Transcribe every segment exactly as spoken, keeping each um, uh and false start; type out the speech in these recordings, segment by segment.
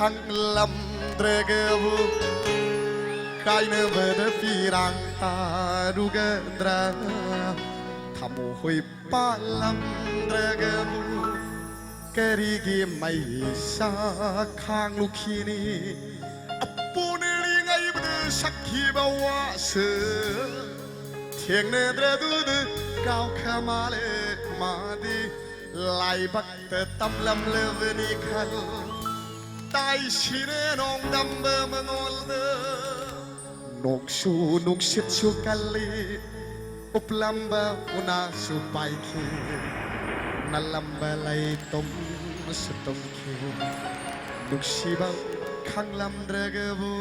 ꯈꯪꯂꯝꯗ꯭ꯔꯒꯕꯨ ꯀꯥꯏꯅꯕꯗ ꯄꯤꯔꯥꯡ ꯇꯥꯔꯨꯒꯗ꯭ꯔꯥ? ꯊꯃꯣꯏ ꯄꯥꯜꯂꯝꯗ꯭ꯔꯒꯕꯨ ꯀꯔꯤꯒꯤ ꯃꯩꯁꯥ ꯈꯥꯡꯂꯨꯈꯤꯅꯤ? ꯑꯄꯨꯅꯤꯡꯉꯩꯕꯗ ꯁꯛꯈꯤꯕ ꯋꯥꯁꯦ ꯊꯦꯡꯅꯗ꯭ꯔꯗꯨꯗ ꯀꯥꯎꯈ꯭ꯔ ꯃꯥꯜꯂꯦ ꯃꯥꯗꯤ꯫ ꯂꯥꯏꯕꯛꯇ ꯇꯝꯂꯝꯂꯕꯅꯤ ꯈꯜ ꯇꯥꯏꯁꯤꯅꯦ ꯅꯣꯡꯗꯝꯕ ꯃꯉꯣꯜꯗ꯫ ꯅꯣꯡꯁꯨ ꯅꯨꯡꯁꯤꯠꯁꯨ ꯀꯜꯂꯤ, ꯎꯞꯂꯝꯕ ꯎꯅꯥꯁꯨ ꯄꯥꯏꯈꯤ, ꯅꯜꯂꯝꯕ ꯂꯩꯇꯣꯝꯁꯨ ꯇꯨꯝꯈꯤ꯫ ꯅꯨꯡꯁꯤꯕ ꯈꯪꯂꯝꯗ꯭ꯔꯒꯕꯨ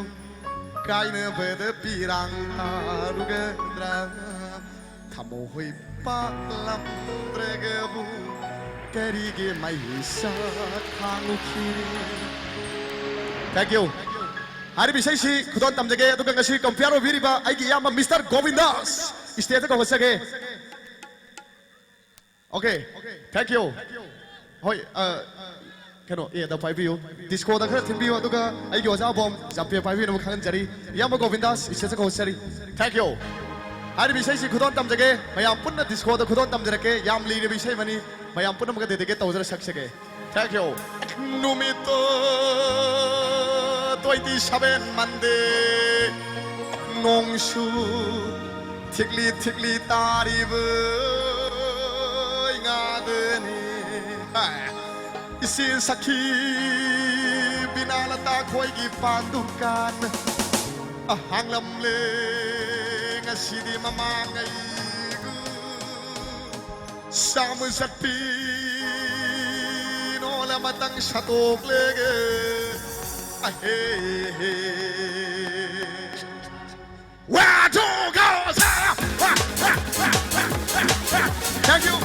ꯀꯥꯏꯅꯕꯗ ꯄꯤꯔꯥꯡ ꯇꯥꯔꯨꯒꯗ꯭ꯔꯥ? ꯊꯃꯣꯏ ꯄꯥꯛꯂꯝꯗ꯭ꯔꯒꯕꯨ ꯀꯔꯤꯒꯤ ꯃꯩꯁꯥ ꯈꯥꯡꯉꯨꯈꯤꯅꯤ? Thank you. ꯍꯥꯏꯔꯤꯕ ꯏꯁꯩꯁꯤ ꯈꯨꯗꯣꯜ ꯇꯝꯖꯒꯦ, ꯑꯗꯨꯒ ꯉꯁꯤ compere ꯑꯣꯏꯕꯤꯔꯤꯕ ꯑꯩꯒꯤ ꯏꯌꯥꯝꯕ ꯃꯤꯁꯇꯔ ꯒꯣꯕꯤꯟꯗꯥꯁ stage ꯀꯧꯍꯠꯆꯒꯦ꯫ Okay, thank you. ꯍꯣꯏ, ꯑ, ꯀꯩꯅꯣ, ꯑꯦꯗ ꯄꯥꯏꯕꯤꯌꯨ, ꯗꯤꯁꯀꯣꯗ ꯈꯔ ꯊꯤꯟꯕꯤꯌꯨ, ꯑꯗꯨꯒ ꯑꯩꯒꯤ ꯑꯣꯖꯥ ꯑꯕꯣꯝ ꯖꯝꯄꯦ ꯄꯥꯏꯕꯤꯅꯕ ꯈꯪꯍꯟꯖꯔꯤ꯫ ꯏꯌꯥꯝꯕ ꯒꯣꯕꯤꯟꯗꯥꯁ stage ꯀꯧꯍꯠꯆꯔꯤ꯫ Thank you. ꯍꯥꯏꯔꯤꯕ ꯏꯁꯩꯁꯤ ꯈꯨꯗꯣꯜ ꯇꯝꯖꯒꯦ, ꯃꯌꯥꯝ ꯄꯨꯟꯅ ꯗꯤꯁꯀꯣꯗ ꯈꯨꯗꯣꯜ ꯇꯝꯖꯔꯛꯀꯦ꯫ ꯌꯥꯝ ꯂꯤꯔꯕ ꯏꯁꯩ ꯑꯃꯅꯤ, ꯃꯌꯥꯝ ꯄꯨꯝꯅꯃꯛꯀ dedicate ꯇꯧꯖꯔ ꯁꯛꯆꯒꯦ꯫ Thank you. ꯅꯨꯃꯤꯠꯇꯣ twenty seven Monday, ꯅꯣꯡꯁꯨ ꯊꯤꯛꯂꯤ ꯊꯤꯛꯂꯤ ꯇꯥꯔꯤꯕ ꯉꯥꯗꯅꯤ꯫ ꯏꯆꯦ ꯁꯈꯤ ꯕꯤꯅꯥꯂꯇꯥ ꯈꯣꯏꯒꯤ ꯄꯥꯟ ꯗꯨꯀꯥꯟ ꯍꯥꯡꯂꯝꯂꯦ ꯉꯁꯤꯗꯤ ꯃꯃꯥꯡꯉꯩꯒꯨ ꯁꯥꯃꯨ ꯆꯠꯄꯤ ꯅꯣꯜ ꯑꯃꯇꯪ ꯁꯠꯇꯣꯛꯂꯦꯒꯦ꯫ ꯑꯍꯦ ꯍꯦ꯫ One, two, go, ꯁꯥ! Thank you.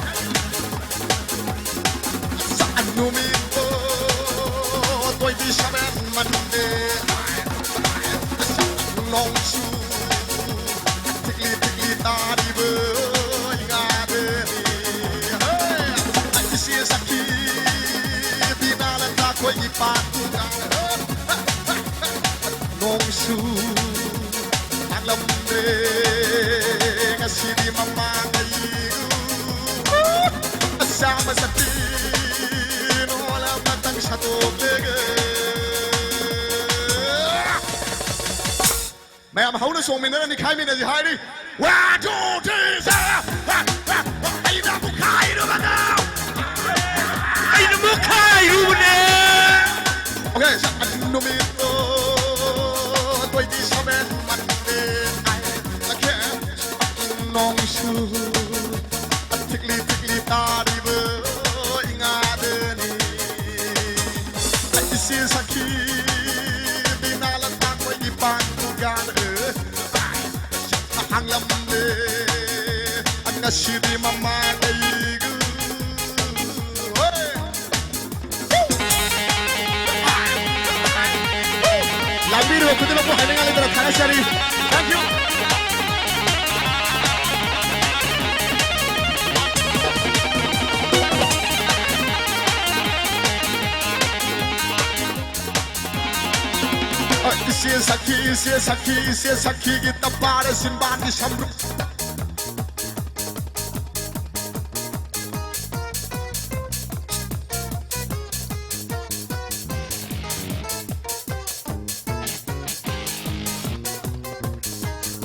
ꯅꯨꯃꯤꯠꯇꯣ twenty seven Monday, ꯅꯣꯡꯁꯨ ꯊꯤꯛꯂꯤ ꯊꯤꯛꯂꯤ ꯇꯥꯔꯤꯕ ꯉꯥꯗꯅꯤ꯫ ꯍꯦ! ꯏꯆꯦ ꯁꯈꯤ ꯕꯤꯅꯥꯂꯇꯥ ꯈꯣꯏꯒꯤ ꯄꯥꯟ ꯗꯨꯀꯥꯟ꯫ ꯅꯣꯡꯁꯨ ꯍꯥꯡꯂꯝꯗꯦ ꯉꯁꯤꯗꯤ ꯃꯃꯥꯡ ꯑꯩ ꯑꯁꯥꯕ ꯆꯠꯄꯤ ꯅꯣꯂ ꯑꯃꯇꯪ ꯁꯥꯗꯣꯛꯂꯦꯒꯦ꯫ ꯃꯌꯥꯝ ꯍꯧꯅ ꯆꯣꯡꯃꯤꯟꯅꯔ ꯅꯤꯈꯥꯏꯃꯤꯟꯅꯁꯤ ꯍꯥꯏꯔꯤ꯫ One, two, three, four. ꯑꯩꯅ ꯑꯃꯨꯛ ꯈꯥꯏꯔꯨꯕꯗ ꯑꯩꯅ ꯑꯃꯨꯛ ꯈꯥꯏꯔꯨꯕꯅꯦ꯫ Okay, ꯅꯨꯃꯤꯠꯇꯣ twenty seven Monday꯫ ꯅꯣꯡꯁꯨ ꯊꯤꯛꯂꯤ ꯊꯤꯛꯂꯤ ꯇꯥꯔꯤꯕ ꯏꯉꯥꯗꯅꯤ꯫ ꯑꯩꯁꯦ ꯁꯈꯤ ꯕꯤꯅꯥ ꯂꯟꯊꯥꯡ ꯃꯣꯏꯒꯤ ꯄꯥꯟ ꯗꯨꯀꯥꯟ ꯍꯥꯡꯂꯝꯂꯦ꯫ ꯉꯁꯤꯗꯤ ꯃꯃꯥ ꯂꯩꯒꯨ꯫ ꯍꯣꯏ꯫ ꯂꯥꯡꯕꯤꯔꯤꯕ ꯈꯨꯗꯤꯡꯃꯛꯄꯨ ꯍꯥꯏꯅꯤꯡꯉꯥꯏ ꯂꯩꯇꯅ ꯊꯥꯒꯠꯆꯔꯤ꯫ Thank you. ꯏꯆꯦ ꯁꯈꯤ, ꯏꯆꯦ ꯁꯈꯤ, ꯏꯆꯦ ꯁꯈꯤꯒꯤ ꯇꯄꯥꯔ ꯁꯤꯝꯕꯥꯟꯒꯤ ꯁꯝꯔꯨ꯫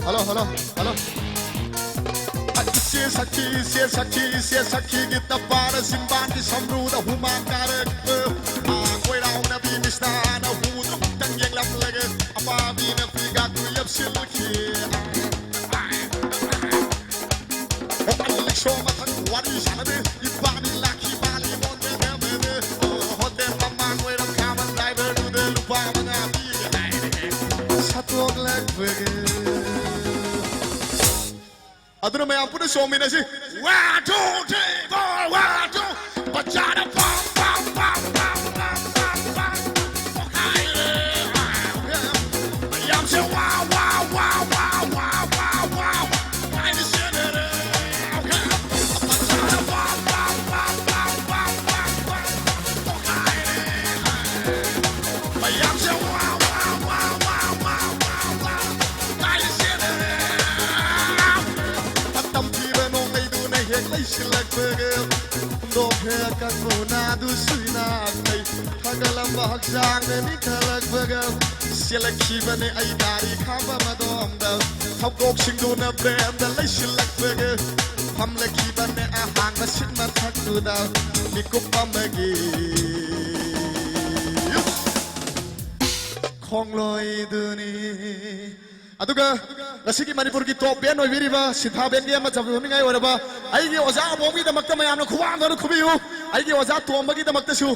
Hello, hello, hello. ꯏꯆꯦ ꯁꯈꯤ, ꯏꯆꯦ ꯁꯈꯤ, ꯏꯆꯦ ꯁꯈꯤꯒꯤ ꯇꯄꯥꯔ ꯁꯤꯝꯕꯥꯟꯒꯤ ꯁꯝꯔꯨꯗ ꯍꯨꯃꯥꯡ ꯀꯥꯔꯛꯄ꯫ ꯀꯣꯏꯔꯥꯎꯅꯕꯤ ꯃꯤꯁꯅꯥꯅ ꯍꯨꯗꯨꯝꯇꯪ ꯌꯦꯡꯂꯝꯂꯒ ꯑꯄꯥꯕꯤꯅ ꯐꯤꯒꯥꯛꯇꯨ ꯌꯦꯞꯁꯤꯜꯂꯛꯈꯤ꯫ ꯁꯣ ꯃꯊꯪ ꯋꯥꯔꯤ ꯁꯥꯟꯅꯗꯦ ꯏꯕꯥꯅꯤ ꯂꯥꯛꯈꯤ ꯃꯥꯜꯂꯤ ꯃꯣꯟꯗ ꯀꯦꯃꯦꯔꯦ꯫ ꯍꯣꯇꯦꯜ ꯃꯃꯥꯡ ꯑꯣꯏꯔꯝ ꯈꯥꯕ ꯗ꯭ꯔꯥꯏꯚꯔꯗꯨꯗ ꯂꯨꯄꯥ ꯃꯉꯥ ꯄꯤꯒꯦ ꯍꯥꯏꯔꯦ꯫ ꯁꯥꯠꯇꯣꯛꯂꯛꯄꯒꯤ ꯑꯗꯨꯅ ꯃꯌꯥꯝ ꯄꯨꯟꯅ ꯆꯣꯡꯃꯤꯟꯅꯁꯤ꯫ One, two, three, four, one, two. ꯕꯖꯥꯔꯗ ꯄꯥꯝ, ꯄꯥꯝ, ꯄꯥꯝ, ꯄꯥꯝ, ꯄꯥꯝ, ꯄꯥꯝ, ꯄꯥꯝ, ꯄꯣꯈꯥꯏꯔꯦ꯫ ꯃꯌꯥꯝꯁꯦ ꯋꯥ, ꯋꯥ, ꯋꯥ, ꯋꯥ, ꯋꯥ, ꯋꯥ, ꯋꯥ, ꯋꯥ ꯍꯥꯏꯅ ꯆꯦꯟꯅꯔꯦ꯫ ꯕꯖꯥꯔꯗ ꯄꯥꯝ, ꯄꯥꯝ, ꯄꯥꯝ, ꯄꯥꯝ, ꯄꯥꯝ, ꯄꯥꯝ, ꯄꯣꯈꯥꯏꯔꯦ꯫ ꯃꯌꯥꯝꯁꯦ ꯋꯥ, ꯋꯥ, ꯋꯥ, ꯋꯥ, ꯁꯤꯜꯂꯛꯄꯒ ꯍꯨꯟꯗꯣꯛꯈ꯭ꯔꯦ ꯀꯪꯕ ꯎꯅꯥꯗꯨ ꯁꯨꯏꯅ ꯑꯩ ꯊꯥꯡꯒꯠꯂꯝꯕ ꯍꯛꯆꯥꯡꯗ ꯅꯤꯡꯈꯠꯂꯛꯄꯒ ꯆꯦꯜꯂꯛꯈꯤꯕꯅꯦ ꯑꯩ ꯒꯥꯔꯤ ꯈꯥꯝꯕ ꯃꯗꯣꯝꯗ ꯊꯧꯗꯣꯛꯁꯤꯡꯗꯨꯅ ꯕ꯭ꯔꯦꯟꯗ ꯂꯩꯁꯤꯜꯂꯛꯄꯒ ꯐꯝꯂꯛꯈꯤꯕꯅꯦ ꯑꯍꯥꯡꯕ ꯁꯤꯠ ꯃꯊꯛꯇꯨꯗ ꯃꯤꯀꯨꯞ ꯑꯃꯒꯤ ꯈꯣꯡꯂꯣꯏꯗꯨꯅꯤ꯫ ꯑꯗꯨꯒ ꯉꯁꯤꯒꯤ ꯃꯅꯤꯄꯨꯔꯒꯤ ꯇꯣꯞ ꯕꯦꯟ ꯑꯣꯏꯕꯤꯔꯤꯕ ꯁꯤꯟꯊꯥ ꯕꯦꯟꯒꯤ ꯑꯃ ꯆꯥꯎꯊꯣꯛꯅꯤꯡꯉꯥꯏ ꯑꯣꯏꯔꯕ ꯑꯩꯒꯤ ꯑꯣꯖꯥ ꯑꯕꯣꯝꯒꯤꯗꯃꯛꯇ ꯃꯌꯥꯝꯅ ꯈꯨꯕꯥꯡꯗ ꯈꯨꯕꯤꯌꯨ꯫ ꯑꯩꯒꯤ ꯑꯣꯖꯥ ꯇꯣꯝꯕꯒꯤꯗꯃꯛꯇꯁꯨ꯫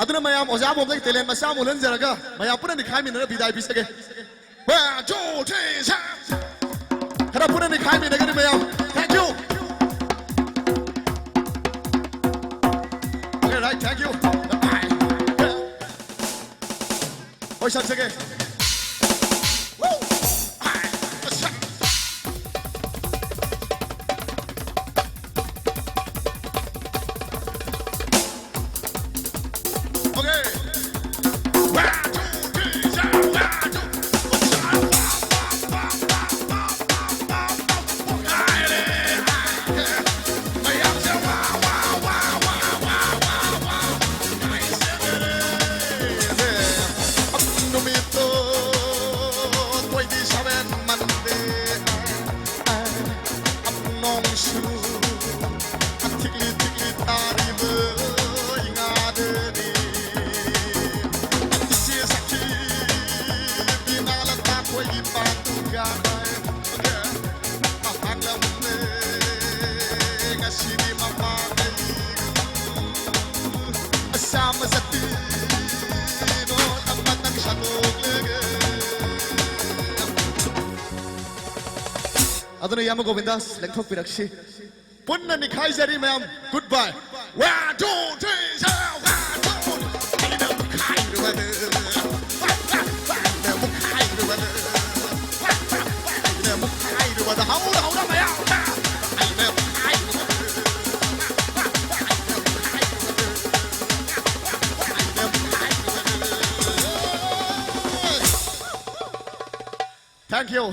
ꯑꯗꯨꯅ ꯃꯌꯥꯝ ꯑꯣꯖꯥ ꯑꯕꯣꯝꯗꯒꯤ ꯇꯦꯂꯦꯟ ꯃꯆꯥ ꯑꯃ ꯎꯠꯍꯟꯖꯔꯒ ꯃꯌꯥꯝ ꯄꯨꯟꯅ ꯅꯤꯈꯥꯏꯃꯤꯟꯅꯔ ꯕꯤꯗꯥꯏ ꯄꯤꯖꯒꯦ꯫ One, two, three, ꯈꯔ ꯄꯨꯟꯅ ꯅꯤꯈꯥꯏꯃꯤꯟꯅꯒꯅꯤ ꯃꯌꯥꯝ꯫ Thank you. Okay, right, thank you. ꯍꯣꯏ, ꯁꯛꯆꯒꯦ꯫ ꯑꯗꯨꯅ ꯏꯌꯥꯝꯕ ꯒꯣꯕꯤꯟꯗꯥꯁ ꯂꯦꯡꯊꯣꯛꯄꯤꯔꯛꯁꯤ꯫ ꯄꯨꯟꯅ ꯅꯤꯈꯥꯏꯖꯔꯤ ꯃꯌꯥꯝ꯫ Goodbye. One, two, three, four, one, two, three. ꯑꯩꯅ ꯃꯨꯛꯈꯥꯏꯔꯨꯕꯗ, ꯑꯩꯅ ꯃꯨꯛꯈꯥꯏꯔꯨꯕꯗ, ꯑꯩꯅ ꯃꯨꯛꯈꯥꯏꯔꯨꯕꯗ꯫ ꯍꯧꯔ, ꯍꯧꯔ ꯃꯌꯥꯝ꯫ ꯑꯩꯅ ꯃꯨꯛꯈꯥꯏꯔꯨꯕꯗ, ꯑꯩꯅ ꯃꯨꯛꯈꯥꯏꯔꯨꯕꯗ, ꯑꯩꯅ ꯃꯨꯛꯈꯥꯏꯔꯨꯕꯗ꯫ Thank you.